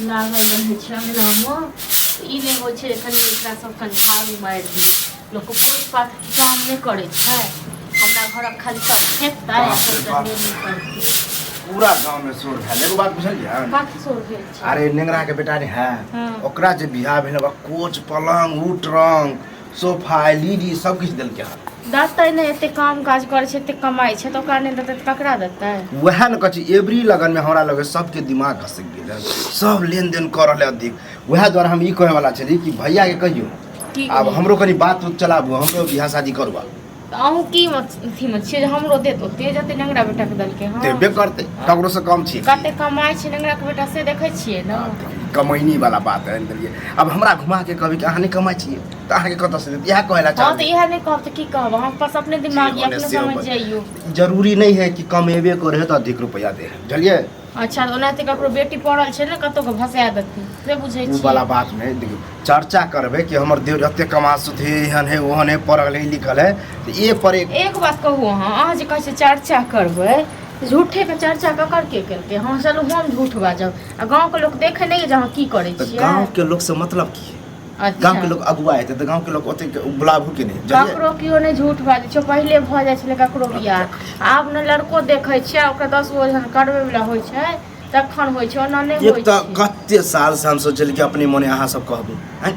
लागल रहै छै अङ्गनामे। ई नहि होइ छै जे कनि एकरा सब कनि झाड़ू मारि दियै। लोकके पोछि पाछ काम नहि करै छै। हमरा घरक खाली सब खेतै आ बाप रे सबटा बाप। नहि करतै। पूरा गांव में शोर भेल। एगो बात बुझलियै? कथी शोर भेल छै? अरे नेंगरा के बेटा ने है, ओकरा जे बियाह भेल ओकरा कोच, पलंग, ऊ ट्रंक, सोफा, एलईडी सब किछु देलकै हन। देतै नहि? एते काम काज करै छै, एते कमाइ छै, तऽ ओकरा नहि देतै तऽ ककरा देतै? वएह ने कहै छी, एवरी लगन में हमरा लगे सबके दिमाग घसकि गेल हन, सब लेन देन कऽ रहल अधिक। वएह दुआरे हम ई कहै वाला छली कि भैया के कहियौ की आब कहियौ? हमरो कनी बात उत चलाबू, हमरो बियाह शादी करबा। तऽ अहूँ की अथीमे छियै जे हमरो देत ओते जते नेंगरा बेटाके देलकै हँ? देबे करतै, ककरो से कम छी? कते कमाइ छै नेंगराके बेटा से देखै छियै ने। कमैनी वाला बात आनि देलियै। आब हमरा घुमा के कहबै कि अहाँ नहि कमाइ छियै तऽ अहाँके कतऽ से देत, इएह कहै लए हँ, तऽ चाहबै। इएह नहि कहब तऽ की कहब? अहाँ पास अपने दिमाग यऽ, होने अपने से समझ होबे। जइयौ। जरूरी नहि है कि कमेबे करे है तऽ अधिक रुपया दे है, बुझलियै? अच्छा, तऽ ओनाहिते ककरो बेटी पड़ल छै ने, कतौ के भसा देथिन से बुझै ओ छियै। वाला बात नहि। देखियौ, चर्चा करबै कि हमर देव एते कमा सुथे, एहन है, ओहन है, पढ़ल है, लिखल है, तऽ एक पर एक। एक बात कहू, अहाँ अहाँ जे कहै छियै चर्चा करबै, तऽ झूठेके चर्चा ककर के केलकै? हँ, चलू हम झूठ बाजब आ गाँवके लोक देखै नहि जे अहाँ की करै तऽ छियै? गाँव के लोक से मतलब की है? गाँव के अच्छा, लोक अगुआ हेतै तऽ गाँव के लोक ओतेक बुलाबू के नहि, बुझलियै? ककरो केओ नहि झूठ बाजै छै। पहिले भऽ जाइ छलै ककरो बियाह, आब ने लड़को देखै छै आ ओकरा 10 गो जहन करबै वला होइ छै तखन होइ छै, ओना नहि एक होइ तऽ छै। कते साल से हम सोचली कि अपने मने अहाँ सब कहबै आँय,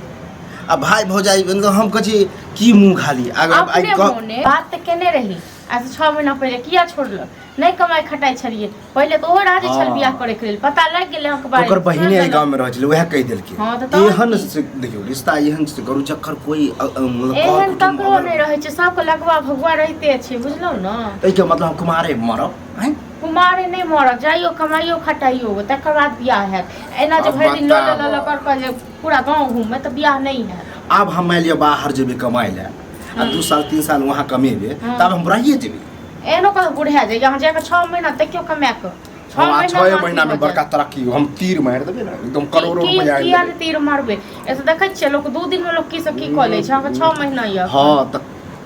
आ भाय भौजाइ मतलब हम कहै छी की मुँह खाली आग आइ अपने कह। मोने बात तऽ केने रही आज से 6 महीना पहिले, किया छोड़लक? नहि कमाइ खटाइ छलियै पहिले तऽ ओहो राजी छल बियाह करे के लेल, पता लागि गेलै अहाँके बारे ओकर मे, बहिने छोड़ि एहि देलक। गाँव में रहै छलै, उएह कहि देलकै। हँ, तऽ तहन एहन की? से देखियौ, रिश्ता एहन से करू जकर कोई मतलब कर एहन कुटुम्ब ककरो अगर नहि रहै छै, सबके लगवा भगवा रहिते छै, बुझलहुँ ने? एहिके मतलब हम कुमारे मरब आँय? कुमारे नहि मरब, जाइयो कमाइयो खटाइयो तकर बाद बियाह हैत। एना जे आब भरि दिन लऽ लऽ लऽ लऽ बताबऽ। कर कऽ जे पूरा गाँव घूमबै तऽ बियाह नहि हैत। आब हम मानि लिअ बाहर जेबै कमाइ लए आ 2 साल 3 साल वहाँ कमेबै, तब हम रहिए जेबै। एहनो कह बुढ़ा जाइए? अहाँ जाकऽ 6 महीना देखियौ कमा कऽ, छओ हम आ महीना छओ मे महीना में अथी भऽ बड़का जायत। तरक्की, हम तीर मारि देबै ने, एकदम करोड़ों की रुपया आनि किया देबै। ने तीर मारबै? एसे देखै छियै लोक 2 दिन मे लोक की से की कऽ लै छै, अहाँके 6 महीना यऽ। हँ, तऽ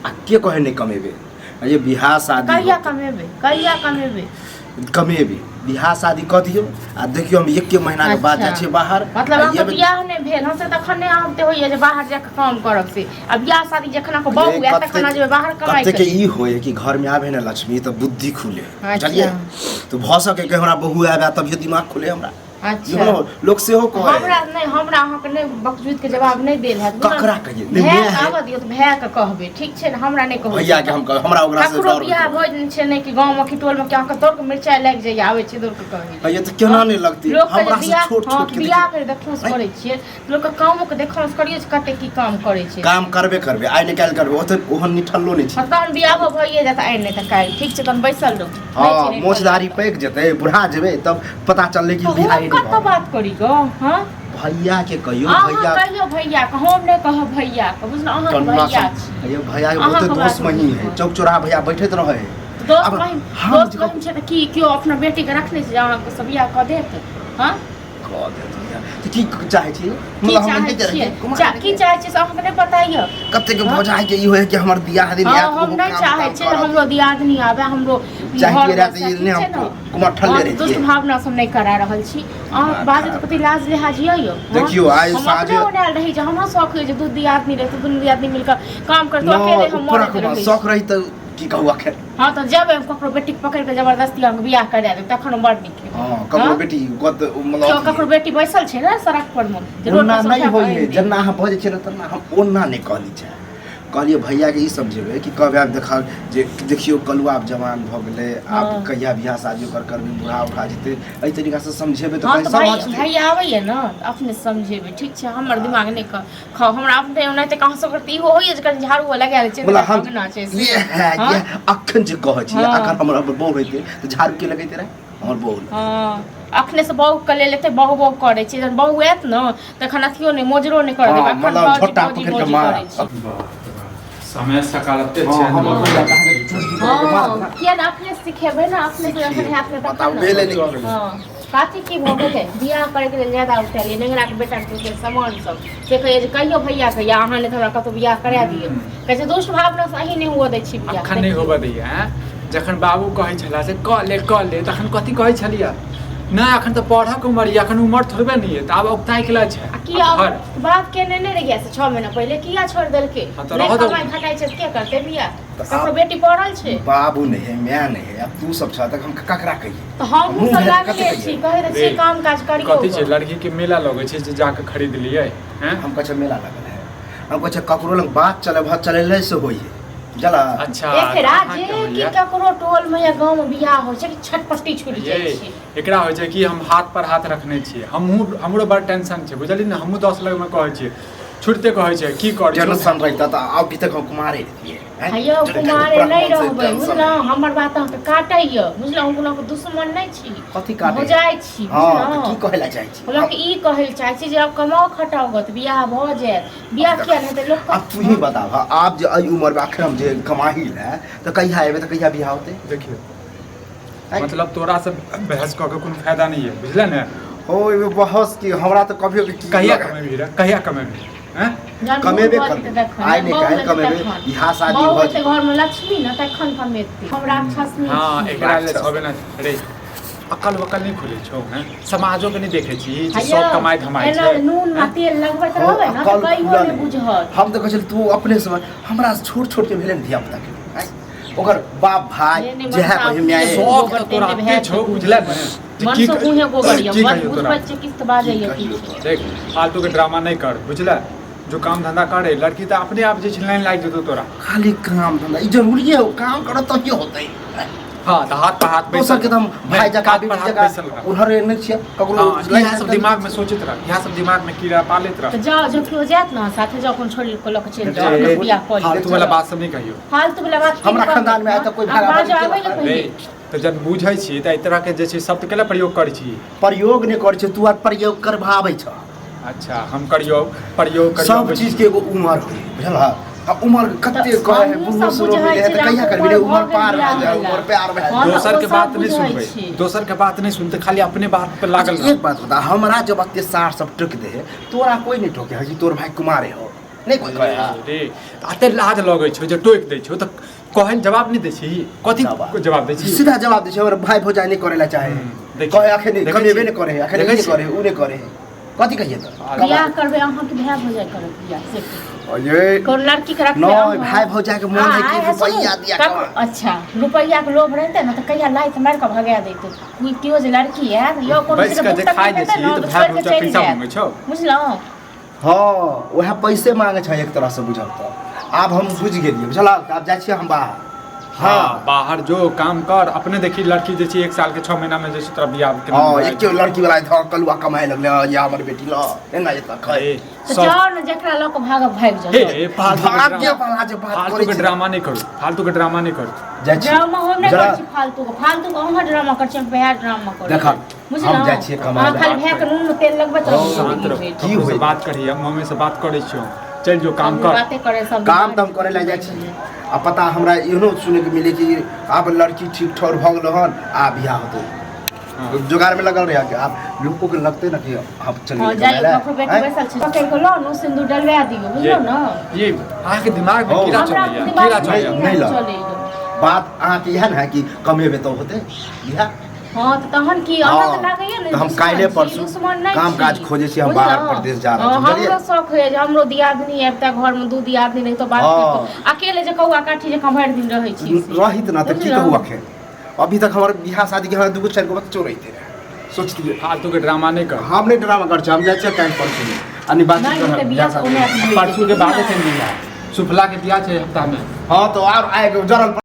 आ के कहै नहि कमेबै? आ ये बियाह शादी कहिया होतै। कमेबै? कहिया कमेबै? कमेबै। बियाह शादी कऽ दियौ आ देखियौ, हम एके महीना के बाद जाइ छियै बाहर। मतलब आ अहाँके एबै- बियाह नहि भेल हम से तखन नहि अहाँ ओते होइए जे बाहर जाकऽ काम करब से, आ बियाह शादी जखन अहाँके बहू आयत तखन अहाँ जेबै बाहर कमाइ कतेक के के ई होय कि घर में आबे ने लक्ष्मी तऽ बुद्धि खुले। अच्छा। बुझलियै? तऽ भऽ सके कि हमरा बहू आबे तभिए दिमाग खुले हमरा। अच्छा। इहो लोक सेहो कहै। हमरा नहि, हमरा अहाँके नहि बकजूत के जवाब नहि देल हैत। ककरा कहियै? नहि, भाय माय है। आबऽ दियौ तऽ भायके कहबै, ठीक छै ने? हमरा नहि कहू। भैया के हम कहबै, हमरा ओकरा से ककरो डर बियाह होइत। भऽ जाइ छै ने कि गाँवमे कि टोलमे कि अहाँके तोड़ के मिरचाइ लागि जाइए, आबै छै दौड़ के कहै। भैया तऽ केना नहि लगतै? लोकके जे हमरा से बियाह छोट हँ छोट के बियाह देखियौ। के देखौंस करै छियै, लोकके कामोके देखौंस करियौ जे कते की काम करै छै। काम करबे करबै, आइ नहि काल्हि करबै, ओते ओहन निठल्लो नहि छी। हँ, तहन बियाहो भइए जायत आइ नहि तऽ काल्हि, ठीक छै? तहन बैसल रहू। हँ, नहि छै, नहि मोछ दाढ़ी पाकि जेतै, बुढ़ा जेबै, तब पता चललै कि तऽ बियाह हम नहि कतऽ भऽ गेल। बात करी गो? हँ, भैया के कहियौ। अहाँ भैया कहियौ भैया के, हम नहि कहब भैया के, बुझलहुँ? अहाँके कन्ना भैया सब छी। ये भैया के अहाँके बहुते बात दोस्त मही है, बुझलहुँ। चौक चौराहा भैया बैठैत रहै है। दोस्त आब महिम हम दोस्त जे महिम छै तऽ की केओ अपना बेटी के रखने छै जे अहाँके सब बियाह कऽ देत? हँ, कऽ देत भैया तऽ की चाहै छी? की मतलब हम चाहै नहि छियै? कुमार की चाहै छियै से अहाँके नहि पता यऽ? कतेक भौजाई के ई होइ कि हमर बियाह दिन हँ, आयत, हम ओहो नहि काम चाहै ताम छियै जे करत। हमरो दियादनी आबै, हमरो चाहिए घर रहै तऽ बसै, ई ठीक नहि छै हम ने? कुमार ठल्ले हँ, रहितियै। दुष्ट भावना सब नहि करा रहल छी। अहाँ बाजैत प्रति लाज लिहाज यऽ यौ? हँ? देखियौ, आइ हम साँझे- अपने ओनायल रही जे हमरो शौक होइए जे दू दियादनी रहतै, दुनू दियादनी मिलकऽ काम करतौ, अकेले न हम ऊपरक मरैत रहै छी। शौक रही तऽ की कहू अखन। हँ, तऽ जेबै हम ककरो बेटीके पकड़ि कऽ जबरदस्ती अहाँके बियाह करा देब, तखन हम बड़ नीक हेबै। हँ, ककरो हँ? बेटी गत मतलब केओ ककरो बेटी बैसल छै ने सड़क पर मे जे रोड ओना पर सँ नहि उठा कऽ होइ है। आनि देब। जेना अहाँ बजै छियै ने तेना हम ओना नहि कहली छै। कहलियै भैयाके ई समझेबै कि कहबै आब देखा जे देखियौ कलुआ आब जवान भऽ गेलै, आब कहिया बियाह शादी ओकर करबै, बूढ़ा उठा जेतै, एहि तरीकासँ समझेबै तऽ हँ, कहीं तऽ भाइ समझतै। भैया आबैए ने तऽ अपने समझेबै, ठीक छै? हमर दिमाग नहि खाउ। हमरा अपने ओनाहिते कहाँ सब तऽ इहो होइए जे कनि झाड़ू लगा दै छियै मतलब तऽ हम अंगना छै से। ये है। हँ? ये अखन जे कहै छी, अगर हमर बहू रहितै तऽ झाड़ू के लगैते रहै? हमर बहू। हँ, अखने से बहू के लेल एते बहु बहु करै छी, जहन बहू आयत ने तखन अथियो नहि मोजरो नहि करऽ देब। हँ, अखन मतलब भौजी झोटा भौजी पकड़ि कऽ भौजी मार। करै छी। बाप रे बाप, समय सकाल एते हँ, चेंज हम भऽ अपन गेल। अहाँके चुटकी पकड़ि कऽ मारब हँ, ने। किया ने अपने सिखेबै ने, अपने से जखन हैत ने बताउ तखन ने। भेलै नहि। हँ, कथी की भऽ गेलै? बियाह करैके लेल ज्यादा उठेलियै नेंगराके बेटाके देलकै सामान सब, से कहैए जे कहियो भैया कहिया अहाँ नहि तऽ हमरा कतहु बियाह करा दियौ। कहै छै दुष्ट भावना से अहीं नहि हुअ दै छी बियाह। अखन नहि होबऽ दैया। आँय? जखन बाबू कहै छला से कऽ ले कऽ ले, तखन कथी कहै छलियै? नहि, अखन तऽ पढ़क उमर यऽ, अखन उमर थोड़बे नहि यऽ, तऽ आब औगताइ केला छै। आ किया आब घर बात केने नहि रहियै से 6 महीना पहिले किया छोड़ि देलकै? हाँ, तऽ नहि रहऽ दौ। कमाइ खटाइ छै तऽ के करतै बियाह? तऽ ककरो आब- बेटी पढ़ल छै। बाबू नहि है, माय नहि है, आब तू सब छह तऽ हम ककरा कहियै? तऽ हमहूँ मुँह सब भेल लागले कते छी, कहियै? कहै तऽ छी रे, काम काज करियौ। कथी छै, लड़की के मेला लगै छै जे जाके खरीद लियै हैं? हम कहै छै मेला लगल है, हम कहै छै ककरो लग बात चले भऽ चलेले से होइ है बुझल। अच्छा, एकरा अहाँके जे कि होइया। ककरो टोल में या गाँव में बियाह होइ छै कि छटपट्टी छुटि जाइ ये छै। एकरा होइ छै कि हम हाथ पर हाथ रखने छियै, हमहूँ हमरो बड़ टेंशन छै, बुझलियै ने? हमहूँ 10 लगमे कहै छियै, छुटते कहै छै की करै छौ? टेंशन रहिता तऽ अभी तक हम कुमारे रहितियै। आ यौ कुमारे नहि रहबै, बुझलहुँ? हमर बात अहाँके काटैए, बुझलहुँ? हम कोनो दुश्मन नहि छी। कथी काटै? भौजाइ छी। हँ, तऽ बुझलहुँ? की कहै लए चाहै छी? हम अहाँके ई कहै लए चाहै छी जे आब कमाउ खटाउ गऽ तऽ बियाह भऽ जायत। बियाह किया नहि हेतै लोक? आब तू ही बताब, आब जे एहि उमरमे अखन हम जे कमाही लए तऽ कहिया एबै, तऽ कहिया बियाह होतै? देखियौ, मतलब तोरा से बहस कऽ के कोनो फायदा नहि है, बुझले ने? हो, एहिमे बहस की, हमरा तऽ कभियो भी की कहिया कमेबही रे, कहिया कमेबही हैं? जहन कमेबे बूढ़ भऽ जेतै करबै। तखन, आइ नहि बहू काल्हि हेतै कमेबै। तखन। बियाह शादी बहू भऽ हेतै घरमे लक्ष्मी ने, तखन कमेतै। हम राक्षसनी हाँ, छी। एकरा ले राक्षस। छबे ना रे, अकल बकल नहि खुलै छौ हैं? समाजो के नहि देखै छी जे हैया, सब कमाइ धमाइ एना छै? नून आ तेल लगबैत हँ, रहबै ने तऽ अकल कहियो खुलल नहि है। बुझत। हम तऽ कहै छली तू अपने समझ, हमरा छोट छोट के भेलै ने धिया पुता के, आँय? ओकर बाप भाय नहि, नहि, जेहे मनसा कहियो माय सब तऽ तोरा एते छौ, बुझले ने जे की मनसो मुँहे गोबर यऽ, की बस कहियौ तोरा? बुझबै छियै किछु तऽ बाजैए की कहियौ किछु। तोरा? देख, फालतू के ड्रामा नहि कर, बुझले? जो काम धंधा करे, लड़की तऽ अपने आप जे छै लाइन लागि जेतौ तोरा। खाली काम धंधा ई जरूरी है? काम करत तब की होतै? हाँ, तऽ हाथ पर हाथ दोसर के तऽ हम भाय जकाँ हाथ पर बेटी हाथ जकाँ बैसल रह। उधर नहि छियै ककरो। हाँ, इएह सब दिमाग में सोचैत रह, इएह सब दिमाग में कीड़ा पालैत रह। तऽ जाउ, जब केओ जायत ने साथे जाउ, कोनो छोड़ि कऽ लऽ कऽ चलि जाउ, ए, बियाह कऽ लिअ। फालतू वाला बात सब नहि कहियौ। फालतू वाला बात की हमरा कहबै? खानदान में आइ तक कोई आब भाड़ा बाजऽ भाड़ी आबै ने केलक? रे पहिले। तऽ जब बुझै छी तऽ एहि तरह के जे छै शब्द केला प्रयोग करै छी? प्रयोग नहि करै छै, तू आर प्रयोग करबाबै छ। अच्छा, हम करियौ प्रयोग करियौ? सब चीज के एगो उमर होइ बुझल। आ उमर कते तऽ कहे है हमहूँ बुढ़ो सब सुरो बुझै मिले है छी तऽ कहिया जे करबी रे? उमर उमर भऽ पार गेल भए जाय, बियाह उमर प्यार भए हाँ, जाय। तऽ दोसर ओ के सब बात नहि बुझै सुनबै, छी। दोसर के बात नहि सुनते, खाली अपने बात पे लागल अच्छा, रह। एक बात बता, हमरा जब अते सार सब टोक दे है, तोरा कोई नहीं टोके है कि तोर भाई कुमारे हो? नहीं कोई कहे है? रे, अते लाज लगै छौ जे टोकि दै छौ तऽ कहै जवाब नहि दै छी? कथी जवाब दै छी? सीधा जवाब दै छै, हमर भाई भौजाई नहीं करे ला चाहे। देखियौ, कहे अखन देखै कमेबे छी? नहीं करे है, अखन देखै ई नहीं छी? करे है, उ नहीं करे है, कथी कहिए तऽ? बियाह करबै अहाँके भाय भौजाइ करत बियाह से कहू। ये कोन लड़की के रखबै नहीं अहाँ? भाई भौजाई के मन है कि आ, सुनू, रुपैया दिया कमा। अच्छा, रुपैया के लोभ रहतै ने तऽ कहिया लाइत मारि कऽ भगा दैतै कोई केओ जे लड़की आयत यौ कोनो बैस चीज कऽ जे के खाइ दै देतै छी ने तऽ तऽ भाय छोड़ि कऽ भौजाइ चलि पैसा जायत मांगै छौ। बुझलहुँ? हँ, उएह पैसे मांगे छै एक तरह से बुझल। तऽ आब हम बुझि गेलियै, बुझल? आब जाइ छियै हम बाहर। हाँ, बाहर जो काम कर, अपने देखी लड़की जे छै 1 साल के 6 महीना में जे छै तोरा बियाह के हँ, एके लड़की वाला धऽ कलुआ कमाए लगलै हँ, या हमर बेटी ल एना एतऽ खाइ। ए, तऽ सब जाउ ने, जकरा लऽ कऽ भागब भागि जाउ। हे हे, फालतू के भाग्य ड्रामा, वाला जे बात फालतू करै के छै। ड्रामा नहि करू, फालतू के ड्रामा नहि करू। जाइ छी। ड्रामा हम नहि जरा- करै छी फालतू के, फालतू के अहाँ ड्रामा करै छी, हम भाय ड्रामा करै देखा, बुझलहुँ? हम जाइ छियै कमाए अहाँ लए। खाली भायके नून मे तेल लगबैत रहू। शांत रहो। जिंदगी भरि। की ककरो से होई? बात करी, हम मम्मी से बात करै छियौ, चलि जो काम कर। बाते करे सब। काम तऽ हम करे लए जाइ छी। आ पता हमरा एहनो सुनैके मिले कि आब लड़की ठीक ठाक भऽ गेल हन, आ बियाह होतै। हाँ। जोगाड़ में लगल रहे, आब लोको के लगते ना कि हम चल हाँ, गेलियै जाइए, कमाए लए। ककरो बेटी आँय? बैसल छै, पकड़ि कऽ लऽ नु सिन्दूर डलवा दियौ, बुझलहुँ ने? ये अहाँके दिमाग में हौ। कीड़ा हमरा चलैया, दिमाग कीड़ा मे चलैया। नहीं लग। चलैया। बात अहाँके इएह ने है कि कमेबै तऽ होतै बियाह। हाँ, तऽ तहन की अहाँ हाँ, तऽ लागैया ने तऽ हम दुश्मन काल्हे छी, परसू दुश्मन नहि काम छी। काज खोजै छी, हम बुझलहुँ? बाहर परदेश जा रहल छी, हाँ, बुझलियै? हमरो शौक होइया जे हमरो दियादनी आबिते घरमे, दू दियादनी रहितो बात हाँ। करितो, अकेले जे कौआ काठी जकाँ भरि दिन रहै छी से। रहित ना तऽ की बुझलहुँ? कहू, अखन अभी तक हमर बियाह शादी के हमरा दूगो चारि गो बच्चो रहिते रहे, सोचतियै। फालतू के ड्रामा नहि कर। हम नहि ड्रामा करै छी, हम जाइ छियै काल्हि परसू अनि बात नहि हेतै बियाह तऽ ओना परसू के बाद छै बियाह, सुफला के बियाह छै हफ्ता में। हाँ, तऽ आर आइ जरल।